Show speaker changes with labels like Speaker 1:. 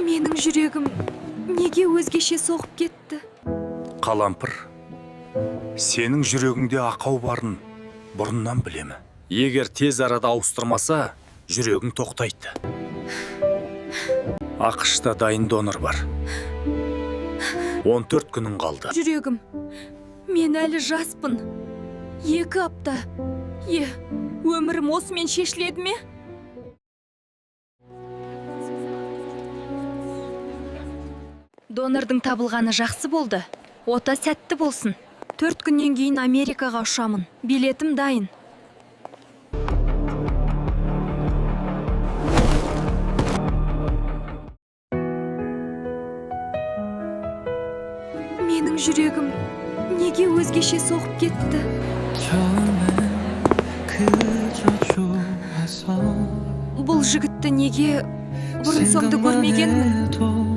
Speaker 1: Менің жүрегім неге өзгеше соғып кетті?
Speaker 2: Қалампыр, сенің жүрегіңде ақау барын бұрыннан білемін. Егер тез арада ауыстырмаса, жүрегің тоқтайды. АҚШ-та дайын донор бар. 14 күнің қалды.
Speaker 1: Жүрегім, мен әлі жаспын. 2 апта. Е, өмірім осымен шешіледі ме? Донордың табылғаны жақсы болды. Ота сәтті болсын. 4 күннен кейін Америкаға ұшамын. Билетім дайын. Менің жүрегім неге өзгеше соғып кетті?
Speaker 3: 처음엔 그저 좋아서
Speaker 1: Бұл жігітті неге бұрын соңды көрмегенмін?
Speaker 3: 생각만 해도